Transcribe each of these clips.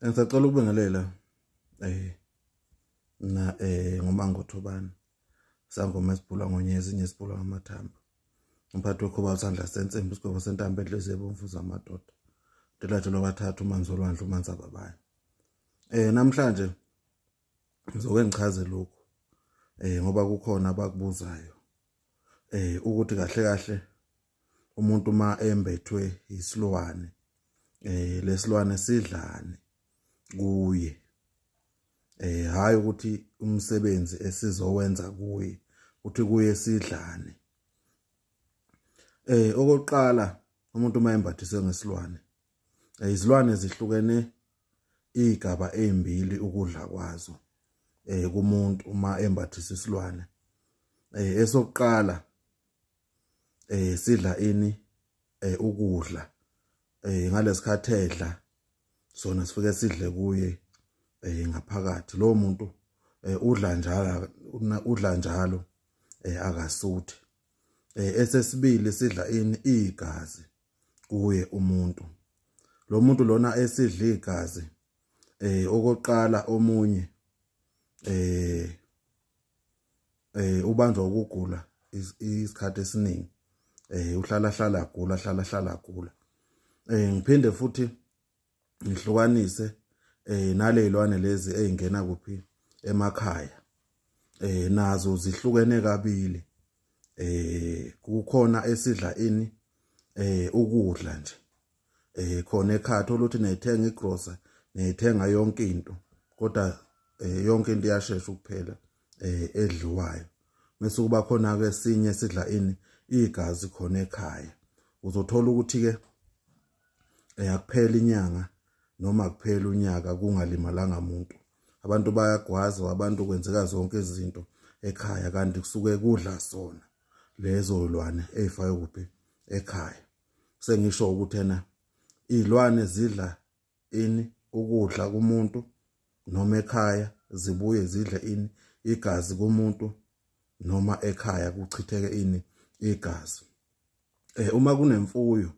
Ngisacela ukubingelela na ngoMangothobane sangoma esibhula ngonyezi ezinye sibhula ngamathambo. Umphathi wekhoba usandla sensimbi isigwebo sentambo enhliziyo ebomvu zamadoda. Ndilathe lwabathathu umanzi olwandle umanzi ababayo. Namhlanje ngizoke ngichaze lokhu ngoba kukhona abakubuzayo ukuthi kahle kahle umuntu uma embethwe isilwane lesilwane sidlani kuye, hayi ukuthi umsebenzi esizowenza kuye uthi kuye sidlane. Okokuqala umuntu uma embathiswe ngesilwane, izilwane zihlukene igaba ezimbili ukudla kwazo kumuntu uma embathisa isilwane. Esokuqala sidla ini ukudla ngalesikhathi edla sona sifike sidle kuye ngaphakathi. Lo muntu udla njalo akasuthi. Esesibili sidla ini igazi kuye umuntu. Lo muntu lona esidla igazi okokuqala omunye ubanjwa ukugula isikhathi esiningi, uhlala hlala gula hlala hlala gula. Ngiphinde futhi ngihlukanise nalezilwane lezi ezingena kuphi emakhaya, nazo zihlukene kabili. Kukhona esidla ini ukudla nje khona ekhaya oluthi neyithenga igrosa neyithenga yonke into, kodwa yonke into iyashesha ukuphela edliwayo. Mase kuba khona ke esinye sidla ini igazi khona ekhaya. Uzothola ukuthi ke akuphela inyanga noma kuphela unyaka kungalimalanga umuntu. Abantu bayagwaza, abantu kwenzeka zonke izinto ekhaya, kanti kusuke kudla sona lezo lwane ezifakwe kuphi ekhaya. Sengisho ukuthi ena izilwane zidla ini ukudla kumuntu noma ekhaya, zibuye zidle ini igazi kumuntu noma ekhaya kuchitheke ini igazi. Uma kunemfuyo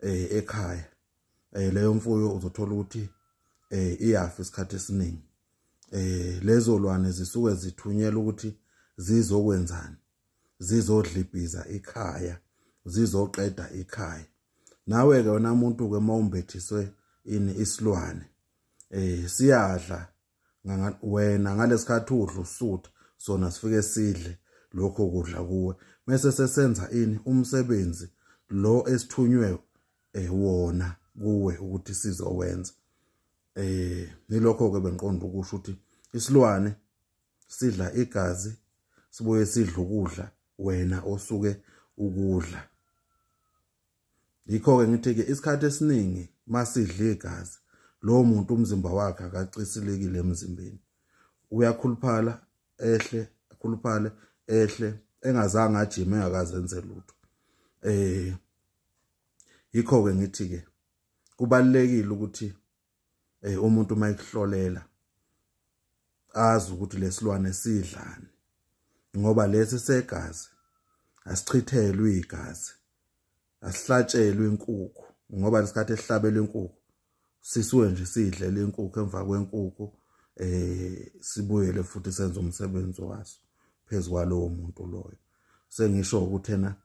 ekhaya, leyo mfuyo uzothola ukuthi iyafa isikhathi esiningi. Lezo lwane zisuke zithunyelwa ukuthi zizokwenzani, zizodlibhiza ikhaya, zizoqeda ikhaya. Nawe ke wena umuntu ke mawumbethiswe ini isilwane siyadla wena ngalesikhathi udla usutha, sona sifike sidle lokho kudla kuwe, mase sesenza ini umsebenzi lo esithunywe wona kuwe ukuthi sizowenza. Nilokho ke benqonda ukusho ukuthi isilwane sidla igazi sibuye sidla ukudla wena osuke ukudla. Yikho ke ngithi ke isikhathi esiningi masidla igazi lo muntu umzimba wakhe akacisilekile emzimbeni, uyakhuluphala ehle akhuluphale ehle engazange ajime engakazenze lutho. Yikho ke ngithi ke kubalekile ukuthi umuntu mayikuhlolela azi ukuthi lesilwane sidlani, ngoba lesi segazi asichithelwe igazi, asihlatshelwe inkukhu, ngoba lesikhathi esihlabelwe inkukhu sisuke nje sidlela inkukhu emva kwenkukhu sibuyele futhi senze umsebenzi waso phezukwalowo muntu loyo. Sengisho ukuthi ena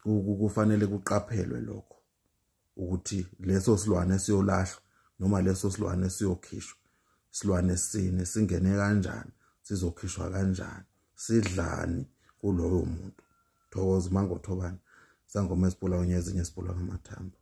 kufanele kuqaphelwe lokho ukuthi leso silwane siyolahlwa noma leso silwane siyokhishwa, silwane sini singene kanjani, sizokhishwa kanjani, sidlani kuloyo muntu. Thokoza Mangothobane, sangoma esibhula onye ezinye sibhula ngamathambo.